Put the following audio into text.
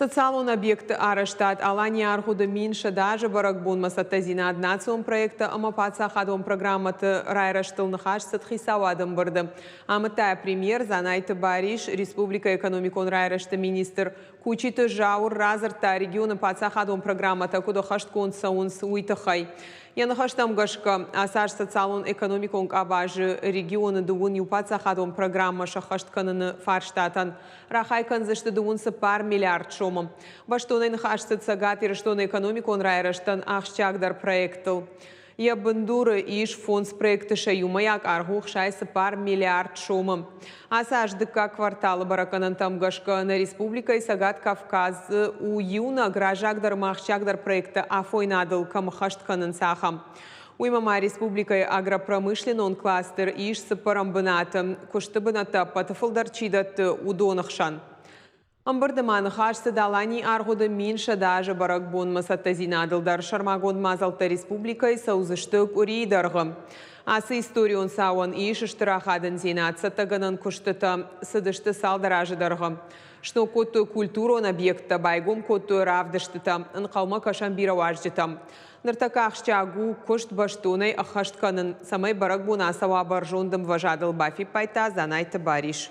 Социалон объектты арӕзтад Аланийы аргъуыды 1100 азы бӕрӕгбонмӕ цӕттӕдзинад национ проекттӕ ӕмӕ паддзахадон программӕты райрӕзтыл ныхас цыд хицауады ӕмбырды. Амыдта премьер Дзанайты Барис, республикӕйы экономикон райрӕзты министр Кучиты Зауыр радзырдта, регионы паддзахадон программӕтӕ куыд ӕххӕстгонд цӕуынц, уый тыххӕй. Йӕ ныхӕстӕм гӕсгӕ, ацы аз социалон-экономикон къабазы регионы дыууын иу паддзахадон программӕ сӕххӕст кӕныны фарстатӕн рахай кӕндзысты 24 миллиард сомы. Бӕстонӕй ныхас цыд Цӕгат Ирыстоны экономикон райрӕзтӕн ахсджиагдӕр проекттыл. Йӕ бындуры ис фондз проекты сӕ иумӕйаг аргъ у 64 миллиард сомы. Ацы аз дыккаг кварталы бӕрӕггӕнӕнтӕм гӕсгӕ нӕ республикӕйы Цӕгат Кавказы у иунӕг раззагдӕр ӕмӕ ахсджиагдӕр проекттӕ афойнадыл кӕм ӕххӕст кӕнынц, ахӕм. Уыимӕ ма республикӕйы агропромышленнон кластер ис цыппӕрӕм бынаты, куысты бынӕттӕ ӕппӕты фылдӕр чи дӕтты, уыдоны хсӕн. Ӕмбырды ма ныхас цыд Аланийы аргъуыды 1100 азы бӕрӕгбонмӕ цӕттӕдзинадыл дӕр. Сӕрмагонд мадзӕлттӕ республикӕйы цӕудзысты къуырийы дӕргъы. Ацы историон цауӕн ис стыр ахадындзинад. Цӕттӕгӕнӕн куыстытӕ цыдысты цалдӕр азы дӕргъы. Сног кодтой культурон объекттӕ, байгом кодтой равдыстытӕ. Ӕнхъӕлмӕ кӕсӕм бирӕ уазджытӕм. Ныртӕккӕ ахсджиаг у куыст бӕстонӕй ӕххӕст кӕнын, цӕмӕй бӕрӕгбон ацӕуа бӕрзонд ӕмвӕзадыл, бафиппайдта Дзанайты Барис.